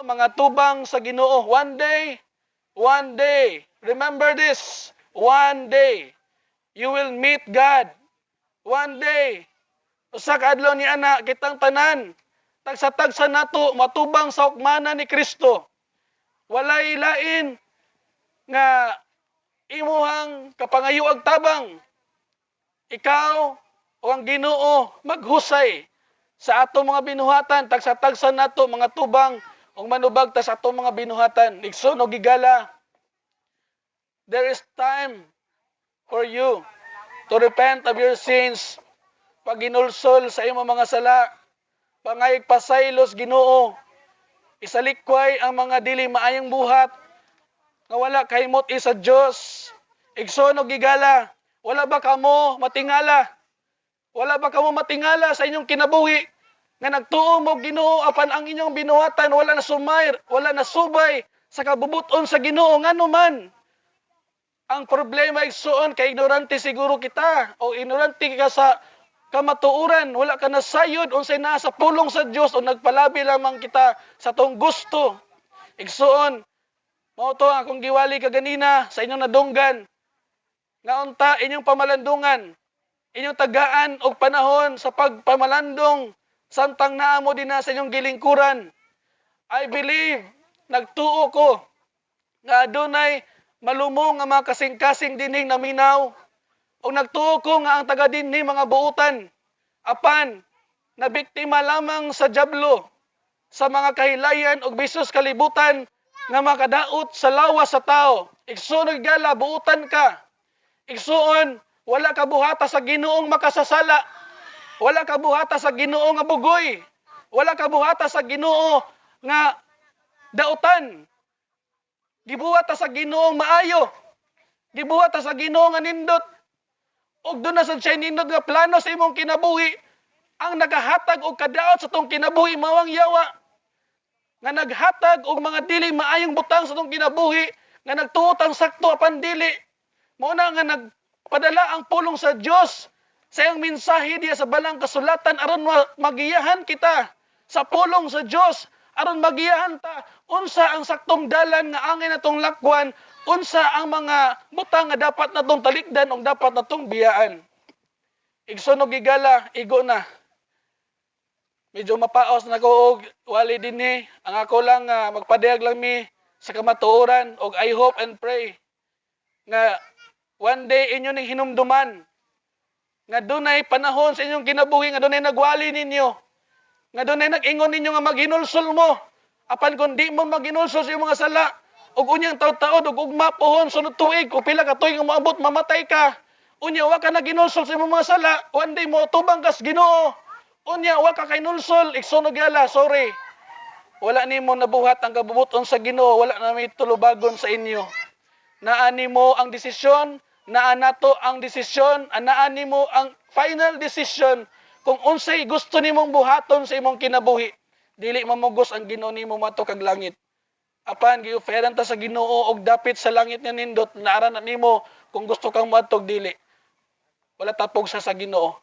Mga tubang sa Ginoo. One day, remember this, one day, you will meet God. One day, usa ka adlaw ni ana kitang tanan, tagsa-tagsa nato matubang sa hukmana ni Kristo. Walay lain nga imuhang kapangayuag tabang. Ikaw o ang Ginoo maghusay sa atong mga binuhatan, tagsa-tagsa nato mga tubang ug manubag ta sa atong mga binuhatan. Igsoon og higala, there is time for you to repent of your sins. Paghinulsol sa imong mga sala, pangayog pasaylo sa Ginoo, isalikway ang mga dili maayong buhat nga wala kahimot sa Dios. Igsoon og higala, wala ba kamo matingala? Wala ba kamo matingala sa inyong kinabuhi nga nagtuo mo Ginoo apan ang inyong binuhatan wala na sumayr, wala na subay sa kabubuton sa Ginoo? Ngano man? Ang problema, igsuon, kay ignorante siguro kita o ignorante ka sa kamatuoran, wala ka nasayod unsay naa sa pulong sa Dios o nagpalabi lamang kita sa tong gusto. Igsuon, mao to ang akong giwali kaganina sa inyong nadunggan nga unta inyong pamalandungan, inyong tagaan og panahon sa pagpamalandong samtang naa mo dinha sa inyong gilingkuran. I believe, nagtuo ko nga adunay malumong nga mga kasing-kasing dinhing naminaw o nagtuo ko nga ang taga dinhi mga buutan apan na biktima lamang sa dyablo sa mga kahilayan ug bisos kalibutan nga makadaot sa lawas sa tao. Igsoon og higala, buutan ka. Igsuon, wala ka buhata sa Ginoong makasasala. Wala ka buhata sa Ginoo nga bugoy. Wala ka buhata sa Ginoo nga dautan. Gibuhat ta sa Ginoo maayo. Gibuhat ta sa Ginoo nga nindot. Ug duna sad siya nindot nga plano sa imong kinabuhi. Ang nagahatag og kadaot sa tong kinabuhi mao ang yawa. Nga naghatag og mga dili maayong butang sa tong kinabuhi, nga nagtuo tang sakto apan dili. Mao na nga nagpadala ang pulong sa Dios sa iyang mensahe diya sa balang kasulatan aron magiyahan kita sa pulong sa Dios, aron magiyahan ta unsa ang saktong dalan nga angay natong lakwan, unsa ang mga butang nga dapat natong talikdan ug dapat natong biyaan. Igsoon og higala, igo na. Medyo mapaos na ko og wali dinhi. Ang ako lang nga magpadayag lang mi sa kamatuoran og I hope and pray nga one day inyo ning hinumduman nga dunay panahon sa inyong kinabuhi nga dunay nagwali ninyo, nga dunay nag-ingon ninyo nga maghinulsol mo, apan kung di mo maghinulsol sa iyong mga sala ug unyang taud-taod ug ugma pohon sunod tuig o pila ka tuig nga moabot, mamatay ka, unya wa ka naghinulsol sa imong mga sala, one day mo tubang kas Ginoo, unya wa ka kahinulsol, igsoon og higala, sorry, wala nimo nabuhat ang kabubuton sa Ginoo. Wala na may tulubagon sa inyo. Naa nimo ang desisyon, naa nato ang desisyon, naa nimo ang final decision kung unsay gusto nimong buhaton sa imong kinabuhi. Dili mamugos ang Ginoo nimo mato kag langit. Apan gi-offeran ta sa Ginoo og dapit sa langit nga nindot, naara na nimo kung gusto kang moadtog dili. Wala tapog sa Ginoo.